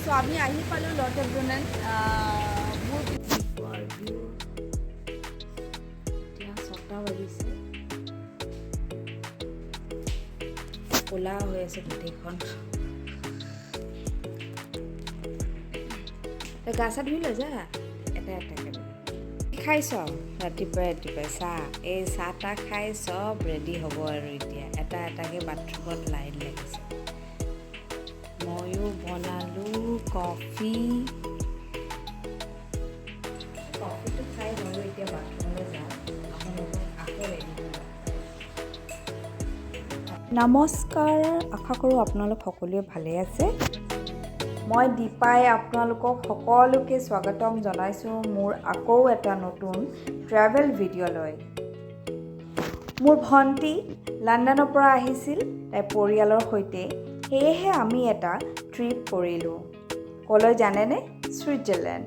চ' আমি আহি পালোঁ লটেব্ৰুনেন। মোৰ ভিউ। এতিয়া 6টা বাজিছে, ক'লা হৈ আছে গোটেইখন। তই গা চা ধুই লৈ যা। এটা এটাকে খাইছ। ৰাতিপুৱাই ৰাতিপুৱাই চাহ, এই চাহ তাহ খাই চব ৰেডি হ'ব আৰু এতিয়া এটা এটাকৈ বাথৰুমত লাইন লাগিছে। ময়ো বনালোঁ কফি। কফিটো খাই ময়ো এতিয়া বাথৰুমলৈ যাম। আপোনালোকক আকৌ ৰেডি হৈ লগ পাই আছোঁ। নমস্কাৰ, আশা কৰোঁ আপোনালোক সকলোৱে ভালে আছে। মই দীপাই আপোনালোকক সকলোকে স্বাগতম জনাইছোঁ মোৰ আকৌ এটা নতুন ট্ৰেভেল ভিডিঅ'লৈ। মোৰ ভণ্টি লণ্ডনৰ পৰা আহিছিল তাইৰ পৰিয়ালৰ সৈতে। সেয়েহে আমি এটা ট্ৰিপ কৰিলোঁ। ক'লৈ জানেনে? ছুইজাৰলেণ্ড।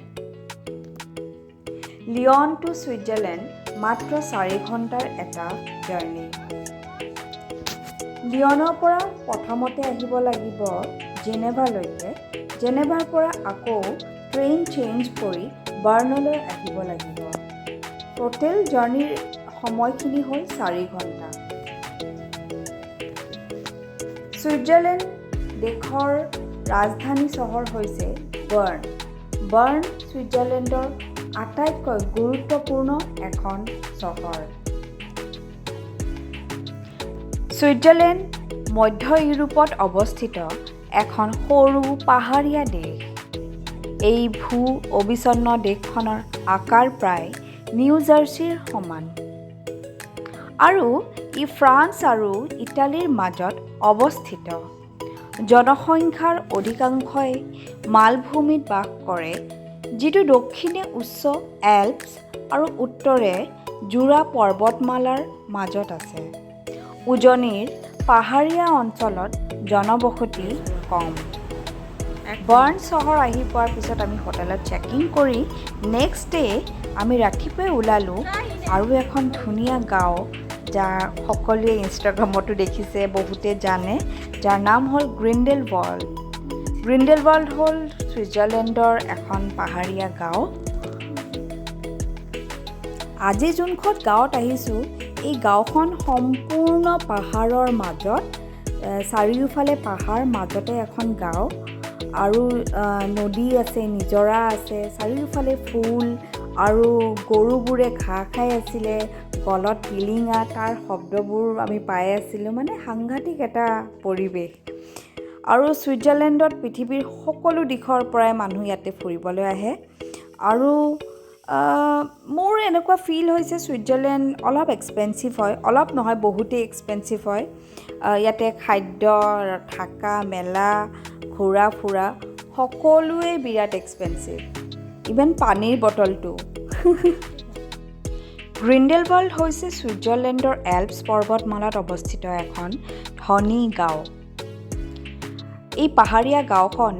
লিয়ন টু ছুইজাৰলেণ্ড মাত্ৰ 4 ঘণ্টাৰ এটা জাৰ্ণি। লিয়নৰ পৰা প্ৰথমতে আহিব লাগিব জেনেভালৈকে। জেনেভাৰ পৰা আকৌ ট্ৰেইন চেঞ্জ কৰি বাৰ্ণলৈ আহিব লাগিব। টোটেল জাৰ্ণিৰ সময়খিনি হ'ল 4 ঘণ্টা। ছুইজাৰলেণ্ড দেশৰ ৰাজধানী চহৰ হৈছে বাৰ্ণ। বাৰ্ণ ছুইজাৰলেণ্ডৰ আটাইতকৈ গুৰুত্বপূৰ্ণ এখন চহৰ। ছুইজাৰলেণ্ড মধ্য ইউৰোপত অৱস্থিত এখন সৰু পাহাৰীয়া দেশ। এই ভূ অবিচ্ছিন্ন দেশখনৰ আকাৰ প্ৰায় নিউ জাৰ্চিৰ সমান আৰু ই ফ্ৰান্স আৰু ইটালীৰ মাজত অৱস্থিত। জনসংখ্যাৰ অধিকাংশই মালভূমিত বাস কৰে, যিটো দক্ষিণে উচ্চ এল্পছ আৰু উত্তৰে জুৰা পৰ্বতমালাৰ মাজত আছে। উজনিৰ পাহাৰীয়া অঞ্চলত জনবসতি কম। বাৰ্ণ চহৰ আহি পোৱাৰ পিছত আমি হোটেলত চেক ইন কৰি নেক্সট ডে আমি ৰাতিপুৱাই ওলালোঁ আৰু এখন ধুনীয়া গাঁও, যাৰ সকলোৱে ইনষ্টাগ্ৰামতো দেখিছে, বহুতে জানে, যাৰ নাম হ'ল গ্ৰিণ্ডেল ৱাল্ড। গ্ৰিণ্ডেল ৱাল্ড হ'ল ছুইজাৰলেণ্ডৰ এখন পাহাৰীয়া গাঁও। আজি যোনখন গাঁৱত আহিছোঁ, এই গাঁওখন সম্পূৰ্ণ পাহাৰৰ মাজত, চাৰিওফালে পাহাৰ, মাজতে এখন গাঁও আৰু নদী আছে, নিজৰা আছে, চাৰিওফালে ফুল আৰু গৰুবোৰে ঘাঁহ খাই আছিলে, গলত টিলিঙা, তাৰ শব্দবোৰ আমি পাই আছিলোঁ। মানে সাংঘাতিক এটা পৰিৱেশ। আৰু ছুইজাৰলেণ্ডত পৃথিৱীৰ সকলো দিশৰ পৰাই মানুহ ইয়াতে ফুৰিবলৈ আহে। আৰু মোৰ এনেকুৱা ফিল হৈছে, ছুইজাৰলেণ্ড অলপ এক্সপেঞ্চিভ হয়। অলপ নহয়, বহুতেই এক্সপেঞ্চিভ হয়। ইয়াতে খাদ্য, থকা মেলা, ঘূৰা ফুৰা সকলোৱে বিৰাট এক্সপেঞ্চিভ, ইভেন পানীৰ বটলটো। গ্ৰিণ্ডেলৱাল্ড হৈছে ছুইজাৰলেণ্ডৰ এল্পছ পৰ্বতমালাত অৱস্থিত এখন ধনী গাঁও। এই পাহাৰীয়া গাঁওখন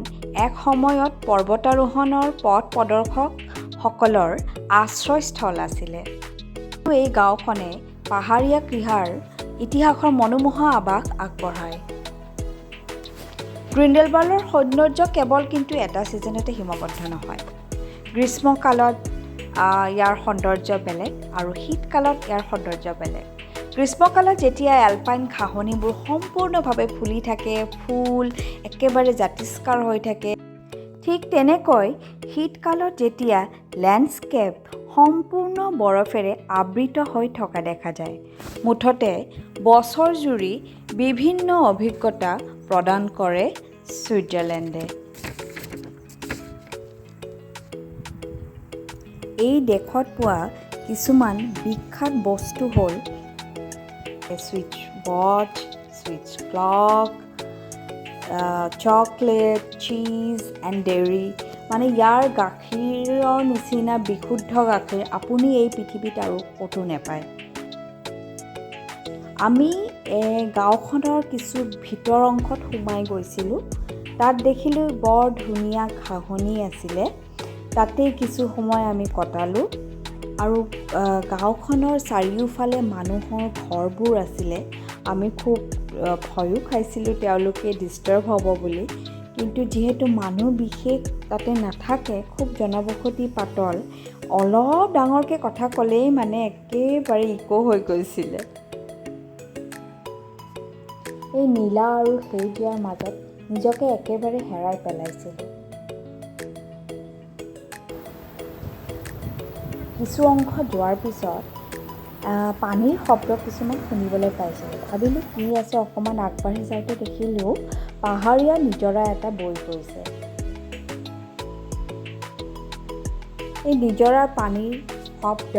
এক সময়ত পৰ্বতাৰোহণৰ পথ প্ৰদৰ্শকসকলৰ আশ্ৰয়স্থল আছিলে। এই গাঁওখনে পাহাৰীয়া ক্ৰীড়াৰ ইতিহাসৰ মনোমোহা আভাস আগবঢ়ায়। গ্ৰিণ্ডেলৱাল্ডৰ সৌন্দৰ্য কেৱল কিন্তু এটা ছিজনতে সীমাবদ্ধ নহয়। গ্ৰীষ্মকালত ইয়াৰ সৌন্দৰ্য বেলেগ আৰু শীতকালত ইয়াৰ সৌন্দৰ্য বেলেগ। গ্ৰীষ্মকালত যেতিয়া এলপাইন ঘাঁহনিবোৰ সম্পূৰ্ণভাৱে ফুলি থাকে, ফুল একেবাৰে জাতিষ্কাৰ হৈ থাকে, ঠিক তেনেকৈ শীতকালত যেতিয়া লেণ্ডস্কেপ সম্পূৰ্ণ বৰফেৰে আবৃত হৈ থকা দেখা যায়। মুঠতে বছৰজুৰি বিভিন্ন অভিজ্ঞতা প্ৰদান কৰে ছুইজাৰলেণ্ডে। এই দেশত পোৱা কিছুমান বিখ্যাত বস্তু হ'ল Swiss watch, Swiss clock, chocolate, cheese and dairy। মানে ইয়াৰ গাখীৰৰ নিচিনা বিশুদ্ধ গাখীৰ আপুনি এই পৃথিৱীত আৰু ক'তো নাপায়। আমি গাঁওখনৰ কিছু ভিতৰ অংশত সোমাই গৈছিলোঁ। তাত দেখিলোঁ বৰ ধুনীয়া ঘাঁহনি আছিলে। তাতেই কিছু সময় আমি কটালোঁ আৰু গাঁওখনৰ চাৰিওফালে মানুহৰ ঘৰবোৰ আছিলে। আমি খুব ভয়ো খাইছিলোঁ, তেওঁলোকে ডিষ্টাৰ্ব হ'ব বুলি। কিন্তু যিহেতু মানুহ বিশেষ তাতে নাথাকে, খুব জনবসতি পাতল, অলপ ডাঙৰকৈ কথা ক'লেই মানে একেবাৰে ইক' হৈ গৈছিলে। এই নীলা আৰু সেউজীয়াৰ মাজত নিজকে একেবাৰে হেৰাই পেলাইছিলোঁ। কিছু অংশ যোৱাৰ পিছত পানীৰ শব্দ কিছুমান শুনিবলৈ পাইছিলোঁ। ভাবিলোঁ কি আছে, অকণমান আগবাঢ়ি যাওঁতে দেখিলোঁ পাহাৰীয়া নিজৰা এটা বৈ গৈছে। এই নিজৰাৰ পানীৰ শব্দ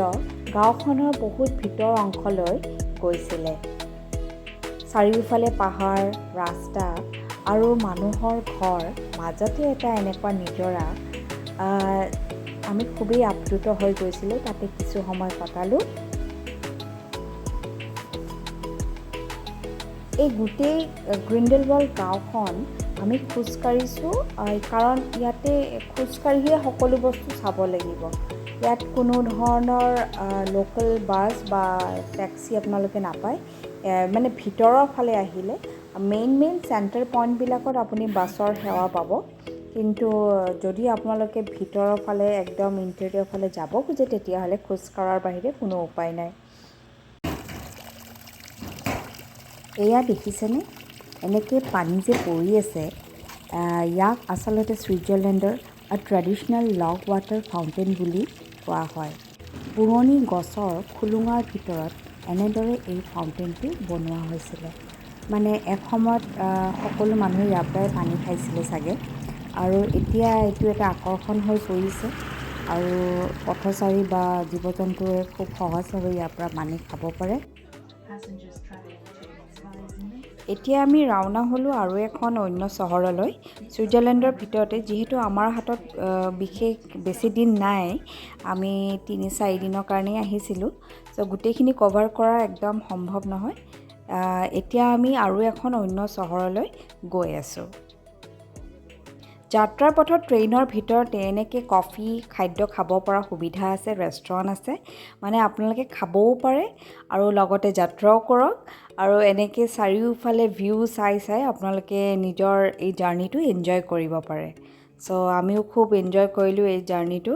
গাঁওখনৰ বহুত ভিতৰ অংশলৈ গৈছিলে। চাৰিওফালে পাহাৰ, ৰাস্তা আৰু মানুহৰ ঘৰ, মাজতে এটা এনেকুৱা নিজৰা। আমি খুবেই আপ্লুত হৈ গৈছিলোঁ। তাতে কিছু সময় কটালোঁ। এই গোটেই গ্ৰিণ্ডেলৱাল্ড গাঁওখন আমি খোজকাঢ়িছোঁ, কাৰণ ইয়াতে খোজকাঢ়িয়ে সকলো বস্তু চাব লাগিব। ইয়াত কোনো ধৰণৰ লোকেল বাছ বা টেক্সি আপোনালোকে নাপায়। মানে ভিতৰৰ ফালে আহিলে মেইন মেইন চেণ্টাৰ পইণ্টবিলাকত আপুনি বাছৰ সেৱা পাব, কিন্তু যদি আপোনালোকে ভিতৰৰ ফালে একদম ইণ্টেৰিয়ৰ ফালে যাব খোজে, তেতিয়াহ'লে খোজকঢ়াৰ বাহিৰে কোনো উপায় নাই। এয়া দেখিছেনে, এনেকৈ পানী যে পৰি আছে, ইয়াক আচলতে ছুইজাৰলেণ্ডৰ ট্ৰেডিশ্যনেল লগ ৱাটাৰ ফাউণ্টেইন বুলি কোৱা হয়। পুৰণি গছৰ খোলোঙাৰ ভিতৰত এনেদৰে এই ফাউণ্টেইনটো বনোৱা হৈছিলে। মানে এসময়ত সকলো মানুহে ইয়াৰ পৰাই পানী খাইছিলে চাগে, আৰু এতিয়া এইটো এটা আকৰ্ষণ হৈ পৰিছে আৰু পথচাৰী বা জীৱ জন্তুৱে খুব সহজভাৱে ইয়াৰ পৰা পানী খাব পাৰে। এতিয়া আমি ৰাওনা হ'লোঁ আৰু এখন অন্য চহৰলৈ, ছুইজাৰলেণ্ডৰ ভিতৰতে। যিহেতু আমাৰ হাতত বিশেষ বেছি দিন নাই, আমি 3-4 দিনৰ কাৰণেই আহিছিলোঁ। চ' গোটেইখিনি কভাৰ কৰা একদম সম্ভৱ নহয়। এতিয়া আমি আৰু এখন অন্য চহৰলৈ গৈ আছোঁ। যাত্ৰাৰ পথত ট্ৰেইনৰ ভিতৰতে এনেকৈ কফি, খাদ্য খাব পৰা সুবিধা আছে, ৰেষ্টুৰেণ্ট আছে। মানে আপোনালোকে খাবও পাৰে আৰু লগতে যাত্ৰাও কৰক আৰু এনেকৈ চাৰিওফালে ভিউ চাই চাই আপোনালোকে নিজৰ এই জাৰ্ণিটো এনজয় কৰিব পাৰে। চ' আমিও খুব এনজয় কৰিলোঁ এই জাৰ্ণিটো।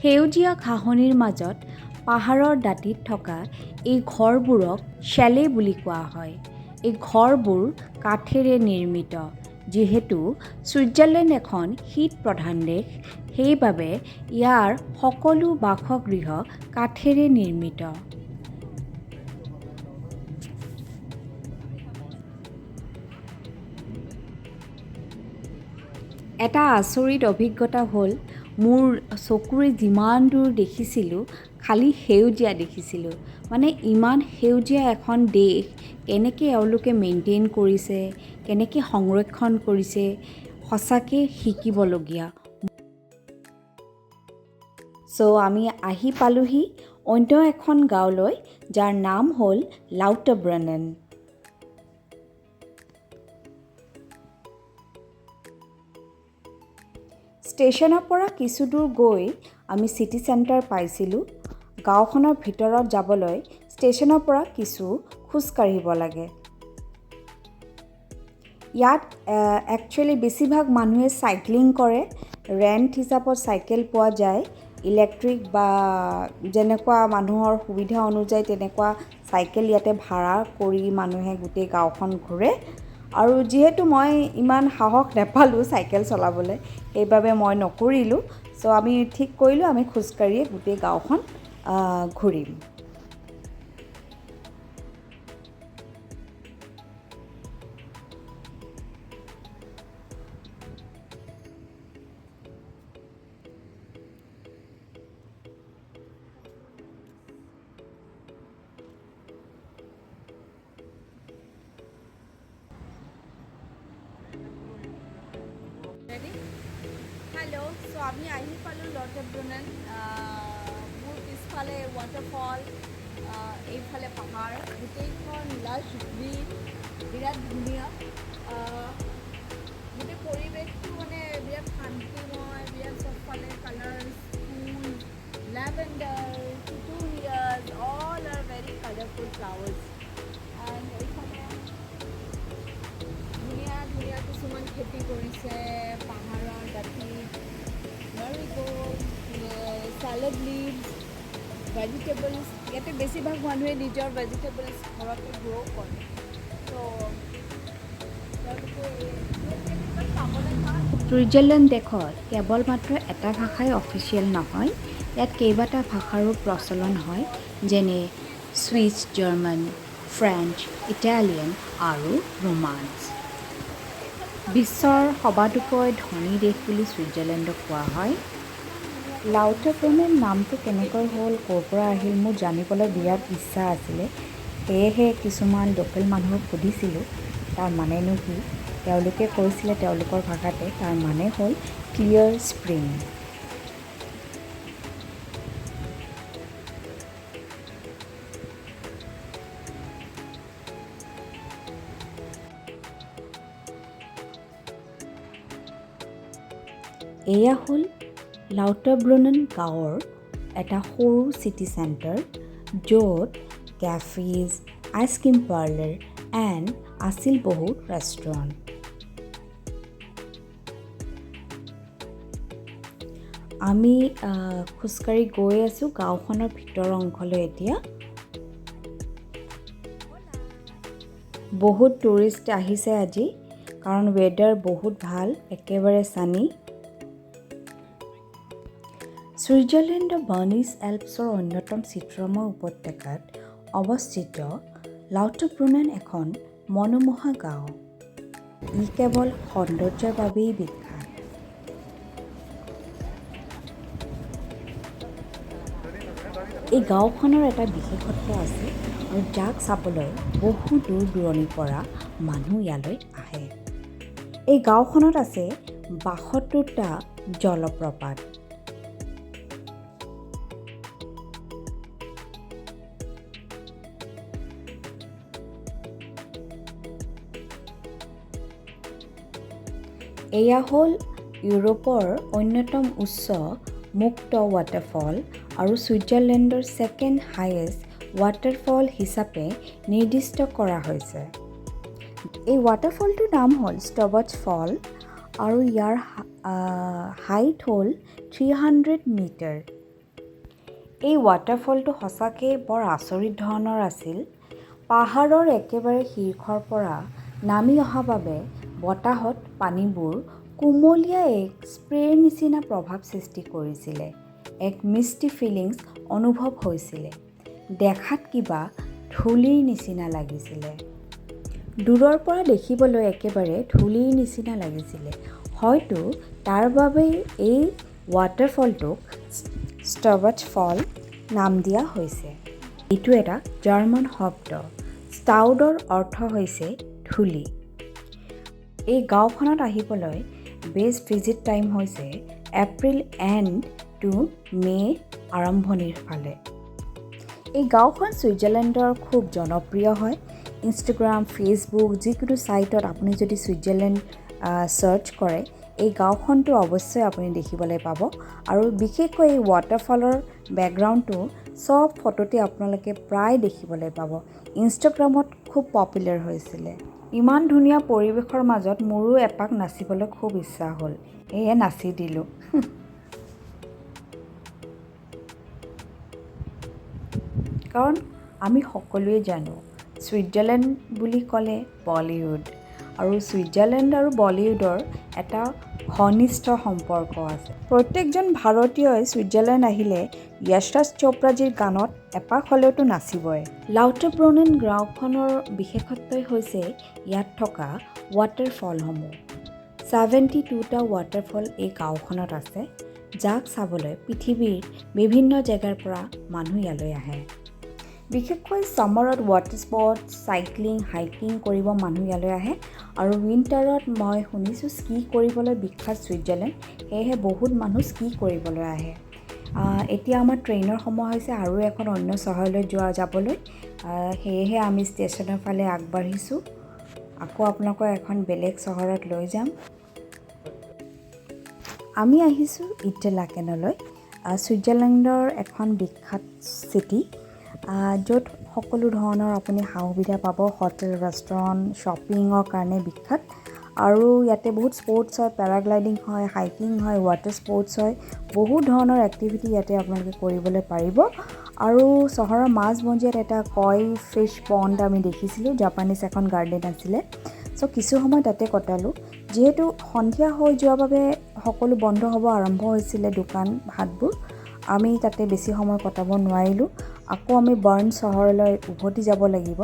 সেউজীয়া ঘাঁহনিৰ মাজত পাহাৰৰ দাঁতিত থকা এই ঘৰবোৰক চেলে বুলি কোৱা হয়। এই ঘৰবোৰ কাঠেৰে নিৰ্মিত। যিহেতু ছুইজাৰলেণ্ড এখন শীত প্ৰধান দেশ, সেইবাবে ইয়াৰ সকলো বাসগৃহ কাঠেৰে নিৰ্মিত। এটা আচৰিত অভিজ্ঞতা হ'ল, মোৰ চকুৰে যিমান দূৰ দেখিছিলোঁ, খালী সেউজীয়া দেখিছিলোঁ। মানে ইমান সেউজীয়া এখন দেশ কেনেকৈ এওঁলোকে মেইনটেইন কৰিছে, কেনেকৈ সংৰক্ষণ কৰিছে, সঁচাকৈ শিকিবলগীয়া। চ' আমি আহি পালোহি অন্য এখন গাঁৱলৈ, যাৰ নাম হ'ল লাউটাৰব্ৰুনেন। ষ্টেচনৰ পৰা কিছু দূৰ গৈ আমি চিটি চেণ্টাৰ পাইছিলোঁ। গাঁওখনৰ ভিতৰত যাবলৈ ষ্টেচনৰ পৰা কিছু খোজ কাঢ়িব লাগে। ইয়াত একচুৱেলি বেছিভাগ মানুহে চাইক্লিং কৰে। ৰেণ্ট হিচাপত চাইকেল পোৱা যায়, ইলেক্ট্ৰিক বা যেনেকুৱা মানুহৰ সুবিধা অনুযায়ী তেনেকুৱা চাইকেল ইয়াতে ভাড়া কৰি মানুহে গোটেই গাঁওখন ঘূৰে। আৰু যিহেতু মই ইমান সাহস নাপালোঁ চাইকেল চলাবলৈ, সেইবাবে মই নকৰিলোঁ। চ' আমি ঠিক কৰিলোঁ, আমি খোজকাঢ়িয়ে গোটেই গাঁওখন ঘূৰিম। ৰেডি। হেল্ল', চ' আমি আহি পালোঁ লটাৰব্ৰুনেন। মোৰ পিছফালে ৱাটাৰফল, এইফালে পাহাৰ, গোটেইখন লাছ গ্ৰীণ, বিৰাট ধুনীয়া। গোটেই পৰিৱেশটো মানে বিৰাট শান্তিময়, বিৰাট চবফালে আছে পাহাৰৰ দাঁতিত মেৰিগ'ল্ড, চালাড লিভছ, ভেজিটেবলছ। ইয়াতে বেছিভাগ মানুহে নিজৰ ভেজিটেবলছ ঘৰতে গ্ৰ' কৰে। ত' তেওঁলোকে ইমান পাবলৈ টান। ছুইজাৰলেণ্ড দেশত কেৱল মাত্ৰ এটা ভাষাই অফিচিয়েল নহয়, ইয়াত কেইবাটা ভাষাৰো প্ৰচলন হয়, যেনে ছুইচ জাৰ্মান, ফ্ৰেঞ্চ, ইটালিয়ান আৰু ৰোমাঞ্চ। বিশ্বৰ সবাতোকৈ ধনী দেশ বুলি ছুইজাৰলেণ্ডক কোৱা হয়। লাউটাৰব্ৰুনেন নামটো কেনেকৈ হ'ল, ক'ৰ পৰা আহিল, মোৰ জানিবলৈ বিৰাট ইচ্ছা আছিলে। সেয়েহে কিছুমান লোকেল মানুহক সুধিছিলোঁ তাৰ মানেনো কি। তেওঁলোকে কৈছিলে তেওঁলোকৰ ভাষাতে তাৰ মানে হ'ল ক্লিয়াৰ স্প্ৰিং। এয়া হ'ল লাউটাৰব্ৰুনেন গাঁৱৰ এটা সৰু চিটি চেণ্টাৰ, য'ত কেফিজ, আইচক্ৰীম পাৰ্লাৰ এণ্ড আছিল বহুত ৰেষ্টুৰেণ্ট। আমি খোজকাঢ়ি গৈ আছোঁ গাঁওখনৰ ভিতৰ অংশলৈ। এতিয়া বহুত টুৰিষ্ট আহিছে আজি, কাৰণ ৱেডাৰ বহুত ভাল, একেবাৰে ছানি। ছুইজাৰলেণ্ডৰ বাৰ্নিছ এল্পছৰ অন্যতম চিত্ৰময় উপত্যকাত অৱস্থিত লাউটাৰব্ৰুনেন এখন মনোমোহা গাঁও। ই কেৱল সৌন্দৰ্যৰ বাবেই বিখ্যাত। এই গাঁওখনৰ এটা বিশেষত্ব আছে আৰু যাক চাবলৈ বহু দূৰ দূৰণিৰ পৰা মানুহ ইয়ালৈ আহে। এই গাঁওখনত আছে 72টা জলপ্ৰপাত। এয়া হ'ল ইউৰোপৰ অন্যতম উচ্চ মুক্ত ৱাটাৰফল আৰু ছুইজাৰলেণ্ডৰ ছেকেণ্ড হায়েষ্ট ৱাটাৰফল হিচাপে নিৰ্দিষ্ট কৰা হৈছে। এই ৱাটাৰফলটোৰ নাম হ'ল ষ্টবাচ ফল আৰু ইয়াৰ হাইট হ'ল 300 মিটাৰ। এই ৱাটাৰফলটো সঁচাকৈ বৰ আচৰিত ধৰণৰ আছিল। পাহাৰৰ একেবাৰে শীৰ্ষৰ পৰা নামি অহা বাবে বতাহত পানীবোৰ কুমলীয়া এক স্প্ৰেৰ নিচিনা প্ৰভাৱ সৃষ্টি কৰিছিলে। এক মিষ্টি ফিলিংছ অনুভৱ হৈছিলে। দেখাত কিবা ধূলিৰ নিচিনা লাগিছিলে। দূৰৰ পৰা দেখিবলৈ একেবাৰে ধূলিৰ নিচিনা লাগিছিলে। হয়তো তাৰ বাবেই এই ৱাটাৰফলটোক ষ্টবাচ ফল নাম দিয়া হৈছে। এইটো এটা জাৰ্মান শব্দ। ষ্টাউডৰ অৰ্থ হৈছে ধূলি। এই গাঁওখনত আহিবলৈ বেষ্ট ভিজিট টাইম হৈছে এপ্ৰিল এণ্ড টু মে' আৰম্ভণিৰ ফালে। এই গাঁওখন ছুইজাৰলেণ্ডৰ খুব জনপ্ৰিয় হয়। ইনষ্টাগ্ৰাম, ফেচবুক, যিকোনো ছাইটত আপুনি যদি ছুইজাৰলেণ্ড ছাৰ্চ কৰে, এই গাঁওখনটো অৱশ্যেই আপুনি দেখিবলৈ পাব। আৰু বিশেষকৈ এই ৱাটাৰফলৰ বেকগ্ৰাউণ্ডটো চব ফটোতে আপোনালোকে প্ৰায় দেখিবলৈ পাব। ইনষ্টাগ্ৰামত খুব পপুলাৰ হৈছিলে। ইমান ধুনীয়া পৰিৱেশৰ মাজত মোৰো এপাক নাচিবলৈ খুব ইচ্ছা হ'ল, সেয়ে নাচি দিলোঁ। কাৰণ আমি সকলোৱে জানো, ছুইজাৰলেণ্ড বুলি ক'লে বলিউড আৰু ছুইজাৰলেণ্ড আৰু বলিউডৰ এটা ঘনিষ্ঠ সম্পৰ্ক আছে। প্ৰত্যেকজন ভাৰতীয়ই ছুইজাৰলেণ্ড আহিলে য়শৰাজ চোপ্ৰাজীৰ গানত এপাক হ'লেওতো নাচিবই। লাউটাৰব্ৰুনেন গাঁওখনৰ বিশেষত্বই হৈছে ইয়াত থকা ৱাটাৰফলসমূহ। 72টা ৱাটাৰফল এই গাঁওখনত আছে, যাক চাবলৈ পৃথিৱীৰ বিভিন্ন জেগাৰ পৰা মানুহ ইয়ালৈ আহে। বিশেষকৈ ছামাৰত ৱাটাৰ স্পৰ্টছ, চাইক্লিং, হাইকিং কৰিব মানুহ ইয়ালৈ আহে আৰু উইণ্টাৰত মই শুনিছোঁ স্কি কৰিবলৈ বিখ্যাত ছুইজাৰলেণ্ড, সেয়েহে বহুত মানুহ স্কি কৰিবলৈ আহে। এতিয়া আমাৰ ট্ৰেইনৰ সময় হৈছে আৰু এখন অন্য চহৰলৈ যাবলৈ। সেয়েহে আমি ষ্টেচনৰ ফালে আগবাঢ়িছোঁ। আকৌ আপোনালোকক এখন বেলেগ চহৰত লৈ যাম। আমি আহিছোঁ ইণ্টাৰলাকেনলৈ, ছুইজাৰলেণ্ডৰ এখন বিখ্যাত চিটি, য'ত সকলো ধৰণৰ আপুনি সা সুবিধা পাব। হোটেল, ৰেষ্টুৰেণ্ট, শ্বপিঙৰ কাৰণে বিখ্যাত। আৰু ইয়াতে বহুত স্পৰ্টছ হয়, পেৰাগ্লাইডিং হয়, হাইকিং হয়, ৱাটাৰ স্পৰ্টছ হয়, বহুত ধৰণৰ এক্টিভিটি ইয়াতে আপোনালোকে কৰিবলৈ পাৰিব। আৰু চহৰৰ মাজ মজিয়াত এটা কয় ফিছ পণ্ড আমি দেখিছিলোঁ, জাপানীজ এখন গাৰ্ডেন আছিলে। চ' কিছু সময় তাতে কটালোঁ। যিহেতু সন্ধিয়া হৈ যোৱাৰ বাবে সকলো বন্ধ হ'ব আৰম্ভ হৈছিলে দোকান হাটবোৰ, আমি তাতে বেছি সময় কটাব নোৱাৰিলোঁ। আকৌ আমি বাৰ্ণ চহৰলৈ উভতি যাব লাগিব।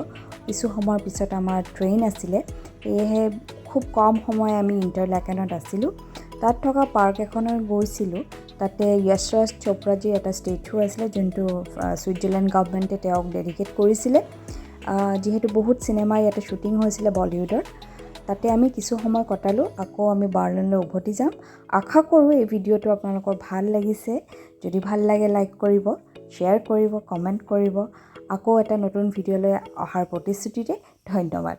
কিছু সময়ৰ পিছত আমাৰ ট্ৰেইন আছিলে, সেয়েহে খুব কম সময় আমি ইণ্টাৰলেকেনত আছিলোঁ। তাত থকা পাৰ্ক এখনত গৈছিলোঁ। তাতে য়শৰাজ চোপ্ৰাজীৰ এটা ষ্টেচু আছিলে, যোনটো ছুইজাৰলেণ্ড গভমেণ্টে তেওঁক ডেডিকেট কৰিছিলে। যিহেতু বহুত চিনেমা ইয়াতে শ্বুটিং হৈছিলে বলিউডৰ, তাতে আমি কিছু সময় কটালোঁ। আকৌ আমি বাৰ্লিনলৈ উভতি যাম। আশা কৰোঁ এই ভিডিঅ'টো আপোনালোকৰ ভাল লাগিছে। যদি ভাল লাগে, লাইক কৰিব, শ্বেয়াৰ কৰিব, কমেণ্ট কৰিব। আকৌ এটা নতুন ভিডিঅ'লৈ অহাৰ প্ৰতিশ্ৰুতিৰে ধন্যবাদ।